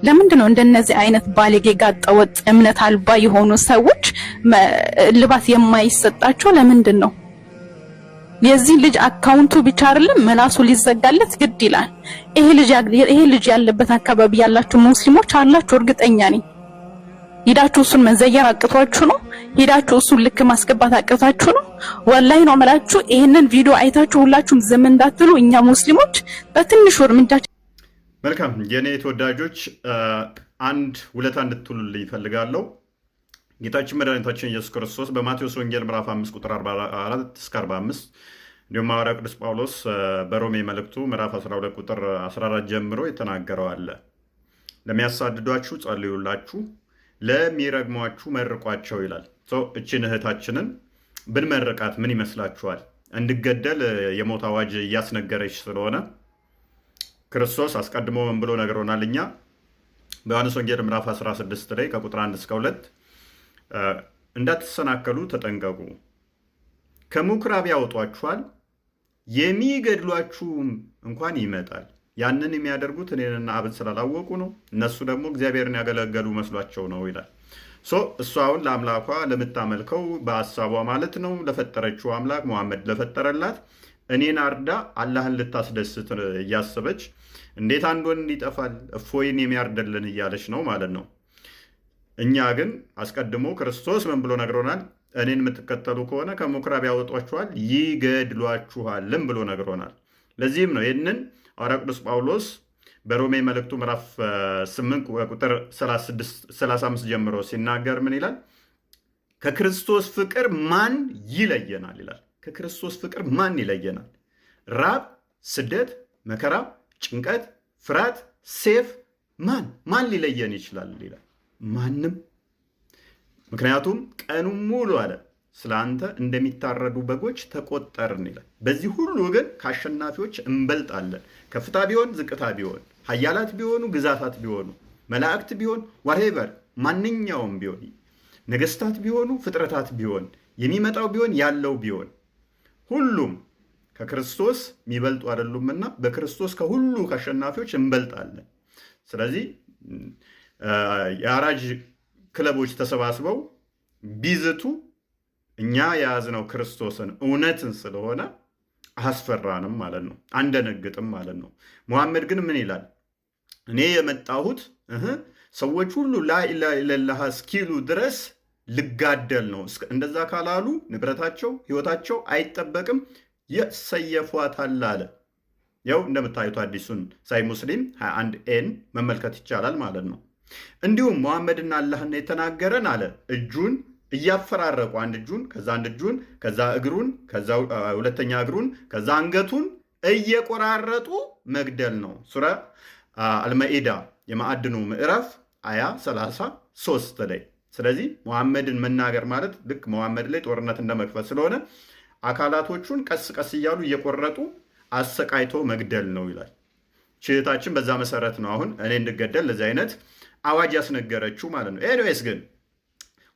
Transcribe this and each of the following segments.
ለምንድን ነው እንደነዚህ አይነት ባለጌ ጋጠወጥ እምነት አልባ የሆኑ ሰዎች እልባት የማይሰጣቸው ለምንድን ነው? የዚህ ልጅ account ኡ ብቻ አይደለም ምላሱ ሊዘጋለት ግድ ይላል። ይሄ ልጅ ያለበት አካባቢ ያላችሁ ሙስሊሞች አላችሁ፣ እርግጠኛ ነኝ። ሄዳችሁ እሱን መዘየር አቅቷችሁ ነው። ሄዳችሁ እሱን ልክ ማስገባት አቅቷችሁ ነው። ወላሂ ነው የምላችሁ። ይሄንን ቪዲዮ አይታችሁ ሁላችሁም ዝም እንዳትሉ። እኛ ሙስሊሞች በትንሹ እርምጃችን መልካም የእኔ ተወዳጆች፣ አንድ ውለታ እንድትውሉልኝ እፈልጋለሁ። ጌታችን መድኃኒታችን ኢየሱስ ክርስቶስ በማቴዎስ ወንጌል ምዕራፍ 5 ቁጥር 44 እስከ 45 እንዲሁም ሐዋርያ ቅዱስ ጳውሎስ በሮሜ መልእክቱ ምዕራፍ 12 ቁጥር 14 ጀምሮ የተናገረው አለ። ለሚያሳድዷችሁ ጸልዩላችሁ፣ ለሚረግሟችሁ መርቋቸው ይላል። So እችን እህታችንን ብንመርቃት ምን ይመስላችኋል? እንድገደል የሞት አዋጅ እያስነገረች ስለሆነ ክርስቶስ አስቀድሞ ምን ብሎ ነግሮናል? እኛ በዮሐንስ ወንጌል ምዕራፍ 16 ላይ ከቁጥር 1 እስከ 2 እንዳትሰናከሉ ተጠንቀቁ፣ ከምኩራብ ያወጧችኋል፣ የሚገድሏችሁም እንኳን ይመጣል። ያንን የሚያደርጉት እኔንና አብን ስላላወቁ ነው፣ እነሱ ደግሞ እግዚአብሔርን ያገለገሉ መስሏቸው ነው ይላል። So እሷ አሁን ለአምላኳ ለምታመልከው በሀሳቧ ማለት ነው ለፈጠረችው አምላክ መሐመድ ለፈጠረላት እኔን አርዳ አላህን ልታስደስት እያሰበች እንዴት አንድ ወንድ ይጠፋል እፎይን የሚያርደልን እያለች ነው ማለት ነው። እኛ ግን አስቀድሞ ክርስቶስ ምን ብሎ ነግሮናል? እኔን የምትከተሉ ከሆነ ከምኩራብ ያወጧችኋል ይገድሏችኋልም ብሎ ነግሮናል። ለዚህም ነው ይህንን ሐዋርያ ቅዱስ ጳውሎስ በሮሜ መልእክቱ ምዕራፍ 8 ቁጥር 35 ጀምሮ ሲናገር ምን ይላል? ከክርስቶስ ፍቅር ማን ይለየናል ይላል። ከክርስቶስ ፍቅር ማን ይለየናል? ራብ፣ ስደት፣ መከራ፣ ጭንቀት፣ ፍርሃት፣ ሰይፍ ማን ሊለየን ይችላል ይላል። ማንም። ምክንያቱም ቀኑን ሙሉ አለ ስለ አንተ እንደሚታረዱ በጎች ተቆጠርን ይላል። በዚህ ሁሉ ግን ከአሸናፊዎች እንበልጣለን። ከፍታ ቢሆን ዝቅታ ቢሆን፣ ኃያላት ቢሆኑ ግዛታት ቢሆኑ፣ መላእክት ቢሆን፣ whatever ማንኛውም ቢሆን፣ ነገስታት ቢሆኑ፣ ፍጥረታት ቢሆን፣ የሚመጣው ቢሆን፣ ያለው ቢሆን ሁሉም ከክርስቶስ የሚበልጡ አይደሉምና በክርስቶስ ከሁሉ ከአሸናፊዎች እንበልጣለን። ስለዚህ የአራጅ ክለቦች ተሰባስበው ቢዝቱ እኛ የያዝነው ክርስቶስን እውነትን ስለሆነ አያስፈራንም ማለት ነው፣ አንደነግጥም ማለት ነው። ሙሐመድ ግን ምን ይላል? እኔ የመጣሁት ሰዎች ሁሉ ላኢላሃ ኢለላህ እስኪሉ ድረስ ልጋደል ነው። እንደዛ ካላሉ ንብረታቸው፣ ህይወታቸው አይጠበቅም፣ ይሰየፏታል አለ። ያው እንደምታዩት አዲሱን ሳሂህ ሙስሊም 21 A ን መመልከት ይቻላል ማለት ነው። እንዲሁም መሐመድና አላህን የተናገረን አለ እጁን እያፈራረቁ አንድ እጁን ከዛ አንድ እጁን ከዛ እግሩን ከዛ ሁለተኛ እግሩን ከዛ አንገቱን እየቆራረጡ መግደል ነው። ሱራ አልመኢዳ የማዕድኑ ምዕራፍ አያ 33 ላይ። ስለዚህ መሐመድን መናገር ማለት ልክ መሐመድ ላይ ጦርነት እንደመክፈት ስለሆነ አካላቶቹን ቀስ ቀስ እያሉ እየቆረጡ አሰቃይቶ መግደል ነው ይላል። እህታችን በዛ መሰረት ነው አሁን እኔ እንድገደል ለዚህ አይነት አዋጅ ያስነገረችው ማለት ነው። Anyways ግን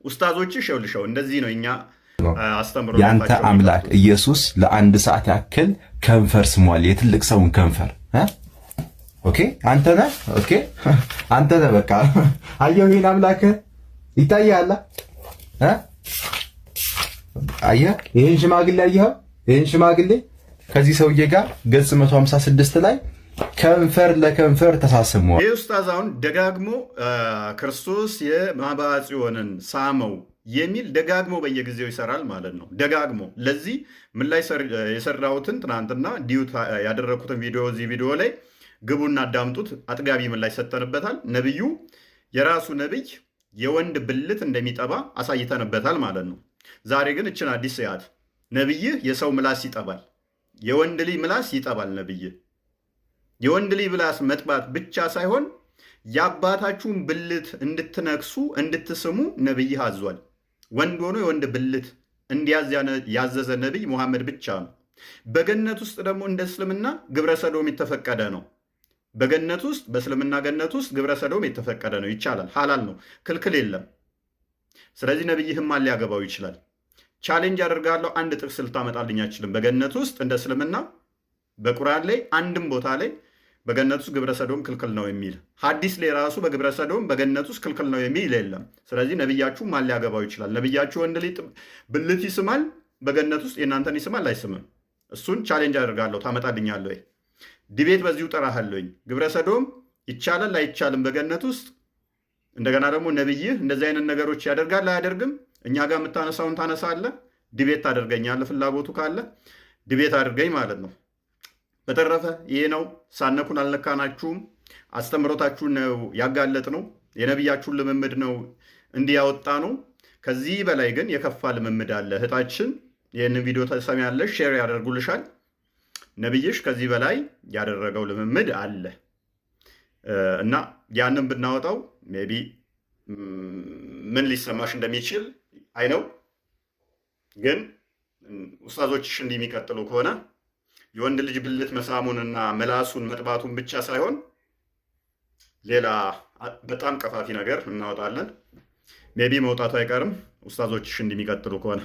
ኡስታዞችሽ ይኸውልሽ እንደዚህ ነው እኛ አስተምሮ ያንተ አምላክ ኢየሱስ ለአንድ ሰዓት ያክል ከንፈር ስሟል። የትልቅ ሰውን ከንፈር። Okay፣ አንተ ነህ። Okay፣ አንተ ነህ። በቃ አየሁ፣ ይሄን አምላክ ይታያል። አየህ፣ ይሄን ሽማግሌ አየኸው? ይሄን ሽማግሌ ከዚህ ሰውዬ ጋር ገጽ 156 ላይ ከንፈር ለከንፈር ተሳስመዋል። ይህ ኡስታዝ አሁን ደጋግሞ ክርስቶስ የማኅበ ጽዮንን ሳመው የሚል ደጋግሞ በየጊዜው ይሰራል ማለት ነው። ደጋግሞ ለዚህ ምን ላይ የሰራሁትን ትናንትና duet ያደረግኩትን ቪዲዮ እዚህ ቪዲዮ ላይ ግቡና አዳምጡት። አጥጋቢ ምላሽ ሰጥተንበታል። ነብዩ የራሱ ነብይ የወንድ ብልት እንደሚጠባ አሳይተንበታል ማለት ነው። ዛሬ ግን እችን አዲስ ያት ነብይህ የሰው ምላስ ይጠባል፣ የወንድ ልጅ ምላስ ይጠባል። ነብይህ የወንድ ልጅ ምላስ መጥባት ብቻ ሳይሆን የአባታችሁን ብልት እንድትነክሱ እንድትስሙ ነብይህ አዟል። ወንድ ሆኖ የወንድ ብልት እንዲያዝ ያዘዘ ነቢይ ሙሐመድ ብቻ ነው። በገነት ውስጥ ደግሞ እንደ እስልምና ግብረ ሰዶም የተፈቀደ ነው። በገነት ውስጥ በእስልምና ገነት ውስጥ ግብረ ሰዶም የተፈቀደ ነው፣ ይቻላል፣ ሐላል ነው፣ ክልክል የለም። ስለዚህ ነብይህም ማን ሊያገባው ይችላል? Challenge አደርጋለሁ። አንድ ጥቅስ ልታመጣልኝ አትችልም። በገነት ውስጥ እንደ እስልምና በቁርአን ላይ አንድም ቦታ ላይ በገነት ውስጥ ግብረ ሰዶም ክልክል ነው የሚል ሐዲስ ላይ ራሱ በግብረ ሰዶም በገነት ውስጥ ክልክል ነው የሚል የለም። ስለዚህ ነቢያችሁ ማን ሊያገባው ይችላል? ነቢያችሁ ወንድ ልጅ ብልት ይስማል፣ በገነት ውስጥ የእናንተን ይስማል አይስምም? እሱን challenge አደርጋለሁ። ታመጣልኛለህ ወይ? Debate በዚሁ ጠራሃለሁኝ። ግብረ ሰዶም ይቻላል አይቻልም በገነት ውስጥ? እንደገና ደግሞ ነብይህ እንደዚህ አይነት ነገሮች ያደርጋል አያደርግም? እኛ ጋር የምታነሳውን ታነሳለህ፣ debate ታደርገኛለህ። ፍላጎቱ ካለ debate አድርገኝ ማለት ነው። በተረፈ ይሄ ነው። ሳነኩን አልነካናችሁም። አስተምሮታችሁን ነው ያጋለጥነው። የነቢያችሁን ልምምድ ነው እንዲያወጣ ነው። ከዚህ በላይ ግን የከፋ ልምምድ አለ። እህታችን ይህንን ቪዲዮ ትሰሚያለሽ፣ share ያደርጉልሻል። ነቢይሽ ከዚህ በላይ ያደረገው ልምምድ አለ እና ያንን ብናወጣው maybe ምን ሊሰማሽ እንደሚችል I know። ግን ኡስታዞችሽ እንዲህ የሚቀጥሉ ከሆነ የወንድ ልጅ ብልት መሳሙንና ምላሱን መጥባቱን ብቻ ሳይሆን ሌላ በጣም ቀፋፊ ነገር እናወጣለን። Maybe መውጣቱ አይቀርም ኡስታዞችሽ እንዲህ የሚቀጥሉ ከሆነ።